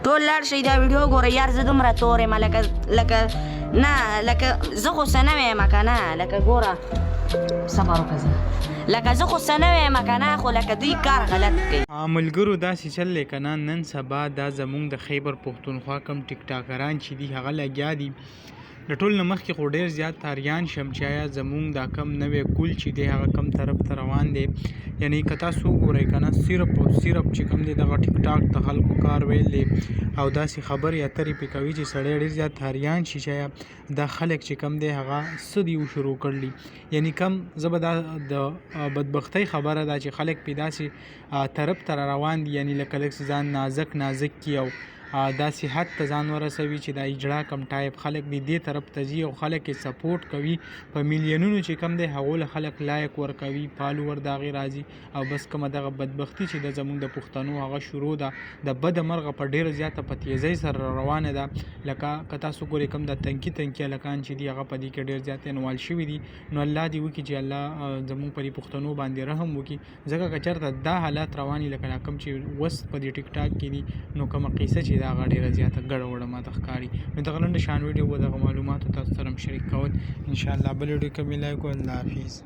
ټول لاړ شئ دا ویډیو ګورئ یار، زه دومره تور یم لکه لکه نه لکه زه خو څه نه وایم که نه، لکه ګوره صبر وکړه، زه لکه زه خو څه نه وایم که نه، خو لکه دوی کار غلط کوي. ملګرو داسې چل دی کنه، نن سبا دا زمونږ د خیبر پښتونخوا کوم ټیک ټاکران چې دي هغه لګیا دي. د ټول نه مخکې خو ډیر زیات حیران شم چې آیا زمونږ دا کم نوی کول چې دی هغه کم طرف ته روان دی. یعنی که تاسو وګورئ کنه، صرف او صرف چې کوم دی دغه ټیک ټاک د خلکو کار ویل دی او داسې خبرې اترې پې کوي چې سړی ډیر زیات حیران شي چې آیا دا خلک چې کوم دی هغه څه دی شروع کړلی. یعنی کم زه به دا د بدبختۍ خبره ده چې خلک پې داسې طرف ته روان دي، یعنی لکه لږ ځان نازک نازک کی او داسې حد ته ځان ورسوي چې دا اجړا کم ټایپ خلک دي دې طرف ته ځي او خلک یې سپورټ کوي په میلیونونو چې کم دی هغو له خلک لایک ورکوي، فالوور د هغې راځي. او بس کومه دغه بدبختي چې د زمونږ د پښتنو هغه شروع ده، د بده مرغه په ډیره زیاته په تیزۍ سره روانه ده. لکه که تاسو ګورئ کوم دا تنکي تنکي هلکان چې دي هغه په دې کې ډیر زیات انوال شوي دي. نو الله دې وکړي چې الله زمونږ په دې پښتنو باندې رحم وکړي، ځکه که چېرته دا حالات روان وي لکه دا کوم چې اوس په دې ټیک ټاک کې دي، نو کومه قصه چې ده هغه ډېره زیاته ګډه وډه ماته ښکاري. نو دغه لنډه شان ویډیو به دغه معلوماتو تاسو سره هم شریک کول. انشاءالله بل ویډیو کې ملایکو. الله حافظ.